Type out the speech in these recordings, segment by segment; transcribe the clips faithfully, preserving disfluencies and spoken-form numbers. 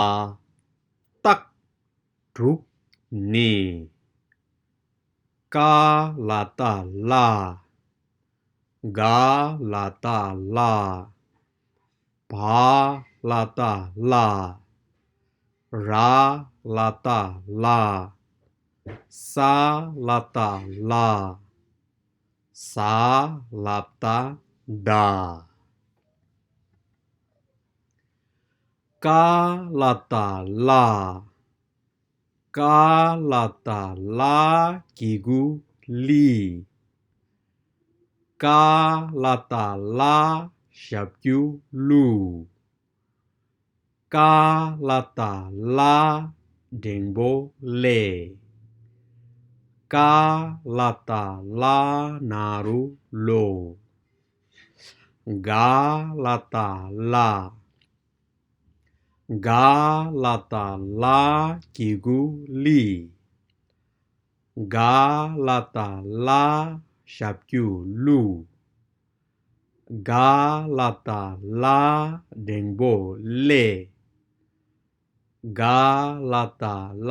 ཨ། སྟག་དྲུག་ནི། ཀ་ལ་བཏགས་ཀླ། ག་ལ་བཏགས་གླ། བ་ལ་བཏགས་བླ། ར་ལ་བཏགས་རླ། ས་ལ་བཏགས་སླ། ཟ་ལ་བཏགས་ཟླ། ཀ་ལ་བཏགས་ཀླ། ཀ་ལ་བཏགས་ཀླ་གི་གུ་ཀླི། ཀ་ལ་བཏགས་ཀླ་ཞབས་ཀྱུ་ཀླུ། ཀ་ལ་བཏགས་ཀླ་འགྲེང་བུ་ཀླེ། ཀ་ལ་བཏགས་ཀླ་ན་རོ་ཀློ། ག་ལ་བཏགས་གླ། ག་ལ་བཏགས་ཀླ་གི་གུ་ཀླི། ག་ལ་བཏགས་ཀླ་ཞབས་ཀྱུ་ཀླུ། ག་ལ་བཏགས་ཀླ་འགྲེང་བུ་ཀླེ། ག་ལ་བཏགས་ཀླ་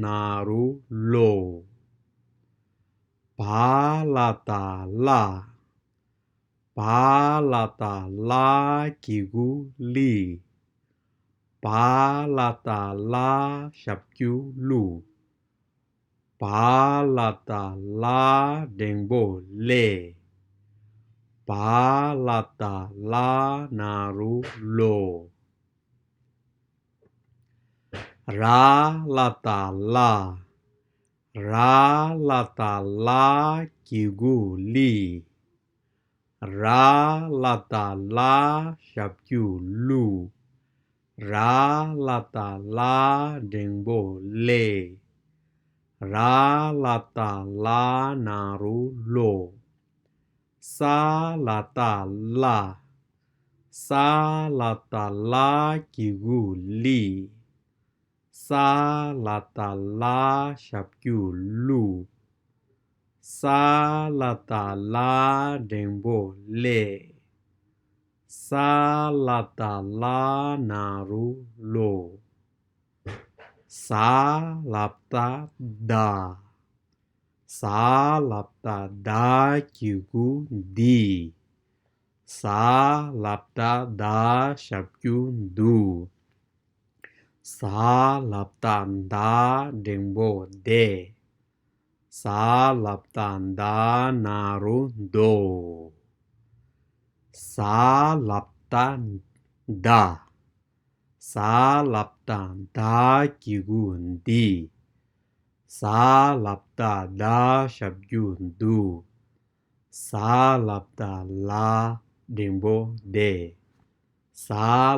ན་རོ་ཀློ། བ་ལ་བཏགས་བླ། བ་ལ་བཏགས་བླ་གི་གུ་བླི། བ་ལ་བཏགས་བླ་ཞབས་ཀྱུ་བླུ། བ་ལ་བཏགས་བླ་འགྲེང་བུ་བླེ། བ་ལ་བཏགས་བླ་ན་རོ་བློ། ར་ལ་བཏགས་རླ། ར་ལ་བཏགས་རླ་གི་གུ་བླི། ར་ལ་བཏགས་རླ་ཞབས་ཀྱུ་བླུ། ར་ལ་བཏགས་རླ་འགྲེང་བུ་རླེ། ར་ལ་བཏགས་རླ་ན་རོ་བློ། ས་ལ་བཏགས་སླ། ས་ལ་བཏགས་སླ་གི་གུ་སླི། ས་ལ་བཏགས་སླ་ཞབས་ཀྱུ་སླུ། ས་ལ་བཏགས་སླ་འགྲེང་བུ་སླེ། ས་ལ་བཏགས་སླ་ན་རོ་སློ། ཟ་ལ་བཏགས་ཟླ། ཟ་ལ་བཏགས་ཟླ་གི་གུ་སྡི། ཟ་ལ་བཏགས་ཟླ་ཞབས་ཀྱུ་སྡུ། ཟ་ལ་བཏགས་ཟླ་འགྲེང་བུ་སྡེ། ཟ་ལ་བཏགས་ཟླ་ན་རོ་སྡོ། ཟ་ལ་བཏགས་ཟླ། ཟ་ལ་བཏགས་ཟླ་གི་གུ་སྡི། ཟ་ལ་བཏགས་ཟླ་ཞབས་ཀྱུ་སྡུ། ཟ་ལ་བཏགས་ཟླ་འགྲེང་བུ་སྡེ། ཟ་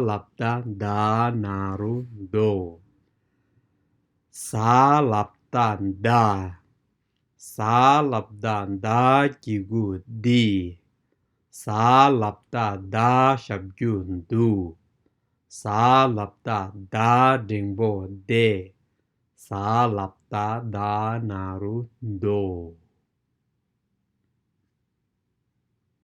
ལ་བཏགས་ཟླ་ན་རོ་སྡོ། ཟ་ལ་བཏགས་ཟླ། ཟ་ལ་བཏགས་ཟླ་གི་གུ་སྡི། ཟ་ལ་བཏགས་ཟླ་ཞབས་ཀྱུ་སྡུ། ཟ་ལ་བཏགས་ཟླ་འགྲེང་བུ་སྡེ། ཟ་ལ་བཏགས་ཟླ་ན་རོ་སྡོ།